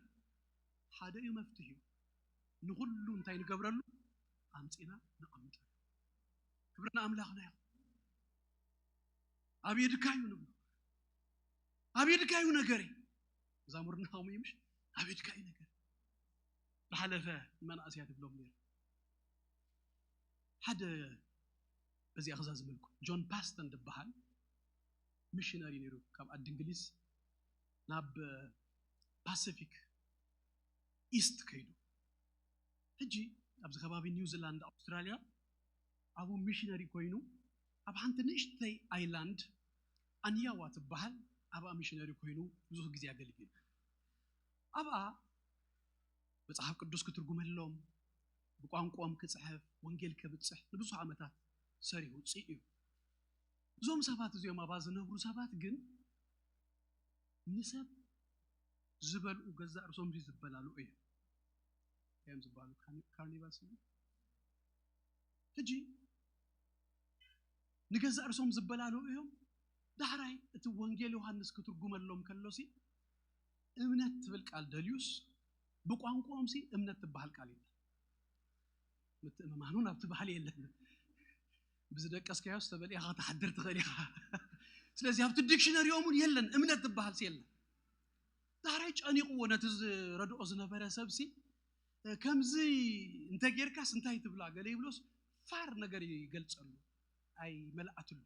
ሓደ እዩ መፍትሒኡ። ንኹሉ እንታይ ንገብረሉ? ኣምጺና ነቐምጠሉ። ክብርና ኣምላኽና ይኹን። ኣብ ኢድካ እዩ ንብሎ። ኣብ ኢድካ እዩ ነገረይ። መዛሙርና ከምኡ እዩ ምሽ? ኣብ ኢድካ እዩ ነገረይ። ዝሓለፈ ንመናእሰያት ይብሎም ነይሩ። ሓደ በዚኣ ክዛዝመልኩም ጆን ፓስተን ዝበሃል ሚሽነሪ ነይሩ። ካብ ዓዲ እንግሊዝ ናብ ፓሲፊክ ኢስት ከይዱ። ሕጂ ኣብዚ ከባቢ ኒውዚላንድ፣ ኣውስትራልያ ኣብኡ ሚሽነሪ ኮይኑ ኣብ ሓንቲ ንእሽተይ ኣይላንድ ኣንያዋ ትበሃል ኣብኣ ሚሽነሪ ኮይኑ ብዙሕ ግዜ ኣገልጊሉ። ኣብኣ መጽሓፍ ቅዱስ ክትርጉመሎም፣ ብቋንቋኦም ክጽሕፍ፣ ወንጌል ከብጽሕ ንብዙሕ ዓመታት ሰሪሑ ውጽእ እዩ። እዞም ሰባት እዚኦም ኣብኣ ዝነብሩ ሰባት ግን ንሰብ ዝበልኡ ገዛእ ርእሶም ድዩ ዝበላልኡ እዮም። እዮም ዝበሃሉ ካርኒ- ካርኒቫልስ እዮም። ሕጂ ንገዛእ ርእሶም ዝበላልኡ እዮም። ዳሕራይ እቲ ወንጌል ዮሃንስ ክትርጉመሎም ከሎሲ እምነት ትብል ቃል ደልዩስ ብቋንቋኦምሲ እምነት ትበሃል ቃል የለን። ምትእምማን እውን ኣብቲ ባህሊ የለን። ብዝደቀስካዮስ ተበሊእኻ ክትሓድር ትኽእል ኢኻ። ስለዚ ኣብቲ ዲክሽነሪኦም እውን የለን፣ እምነት ትበሃልሲ የለን። ዳሕራይ ጨኒቕዎ ነቲ ዝረድኦ ዝነበረ ሰብሲ ከምዚ እንተ ጌርካስ እንታይ ትብላ ገለ ይብሎስ ፋር ነገር ይገልጸሉ ኣይመልኣትሉ።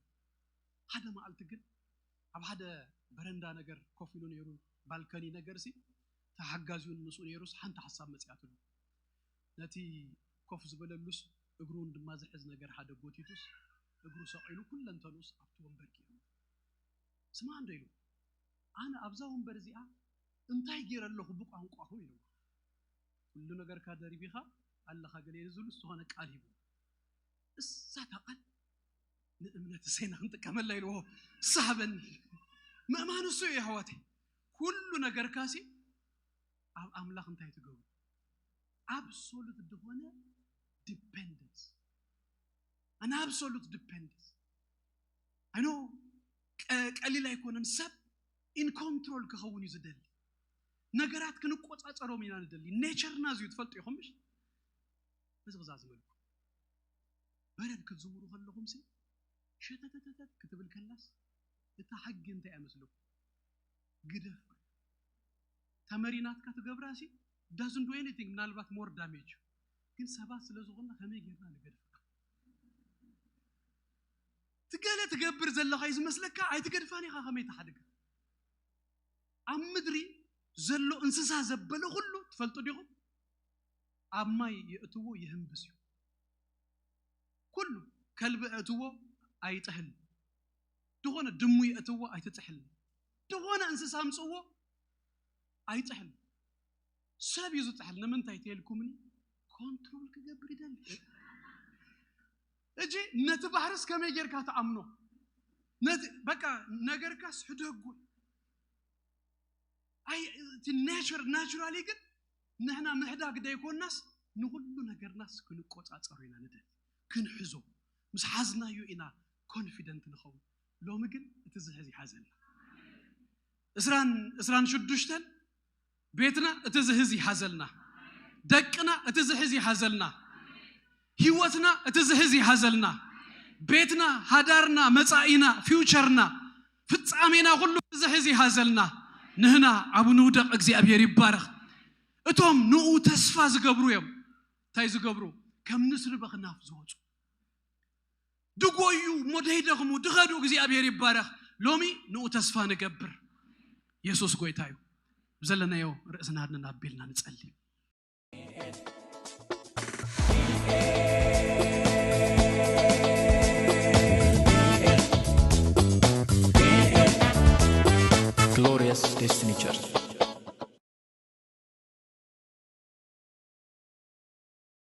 ሓደ መዓልቲ ግን ኣብ ሓደ በረንዳ ነገር ኮፍ ኢሉ ነይሩ፣ ባልከኒ ነገር ሲ ተሓጋዚውን ምስኡ ነይሩስ ሓንቲ ሓሳብ መጽያትሉ። ነቲ ኮፍ ዝበለሉስ እግሩን ድማ ዝሕዝ ነገር ሓደ ጎቲቱስ እግሩ ሰቒሉ ኩለንተኑስ ኣብቲ ወንበር ገይሩ። ስማ እንዶ ኢሉ ኣነ ኣብዛ ወንበር እዚኣ እንታይ ገይረ ኣለኹ ብቋንቋኹም ኢሉ። ኩሉ ነገርካ ደሪቢኻ ኣለኻ ገለ ኢሉ ዝብሉ ዝኾነ ቃል ሂቡ። እሳ እታ ቃል ንእምነት እሰይና ክንጥቀመላ ኢልዎ ሳበኒ። ምእማን እሱ እዩ ኣሕዋተይ። ኩሉ ነገርካሲ ኣብ ኣምላኽ እንታይ ትገብሩ? Absolute ዝኾነ dependence። An absolute dependence። I know ቀሊል ኣይኮነን። ሰብ in control ክኸውን እዩ ዝደሊ። ነገራት ክንቆጻጸሮም ኢና ንደሊ። ኔቸርና እዚዩ ትፈልጡ ኢኹም ምሽ? እዚ ክዛዝመልኩ በረድ ክትዝምሩ ከለኹም ሲ ሸተተተተት ክትብል ከላስ እታ ሕጊ እንታይ እያ መስለኩም? ግደፍ። ተመሪናትካ ትገብራ ሲ doesn't do anything፣ ምናልባት more damage። ግን ሰባት ስለ ዝኾንና ከመይ ጌርና ንገድፋ? ትገለ ትገብር ዘለኻ እዩ ዝመስለካ፣ ኣይትገድፋን ኢኻ። ከመይ ትሓድጋ? ኣብ ምድሪ ዘሎ እንስሳ ዘበለ ኩሉ ትፈልጡ ዲኹም? ኣብ ማይ የእትዎ ይህንብስ እዩ። ኩሉ ከልቢ እእትዎ ኣይጥሕል፣ ዝኾነ ድሙ የእትዎ ኣይትጥሕል፣ ዝኾነ እንስሳ ኣምፅዎ ኣይጥሕል። ሰብ እዩ ዝጥሕል። ንምንታይ ተልኩምኒ? ኮንትሮል ክገብር ይደሊ። እጂ ነቲ ባህርስ ከመይ ጌርካ ትኣምኖ? ነቲ በቃ ነገርካስ ሕደጉ። ኣይ እቲ ኔቸር ናቹራሊ ግን ንሕና ምሕዳግ ደይኮናስ ንኹሉ ነገርናስ ክንቆጻጸሮ ኢና ንደሊ፣ ክንሕዞ። ምስ ሓዝናዮ ኢና ኮንፊደንት ንኸውን። ሎሚ ግን እቲ ዝሕዝ ይሓዘልና። እስራን እስራን ሽዱሽተን ቤትና እቲ ዝህዝ ይሓዘልና፣ ደቅና እቲ ዝሕዝ ይሓዘልና፣ ህይወትና እቲ ዝሕዝ ይሓዘልና፣ ቤትና፣ ሃዳርና፣ መጻኢና፣ ፊውቸርና፣ ፍጻሜና ኩሉ እቲ ዝሕዝ ይሓዘልና። ንህና ኣብ ንውደቕ እግዚኣብሔር ይባረኽ። እቶም ንኡ ተስፋ ዝገብሩ እዮም እንታይ ዝገብሩ? ከም ንስሪ በኽናፍ ዝወፁ ድጎዩ እሞ ደይደኽሙ ድኸዱ እግዚኣብሔር ይባረኽ። ሎሚ ንኡ ተስፋ ንገብር። የሱስ ጎይታ እዩ። ብዘለናዮ ርእስና ኣድንና ኣቢልና ንጸሊ።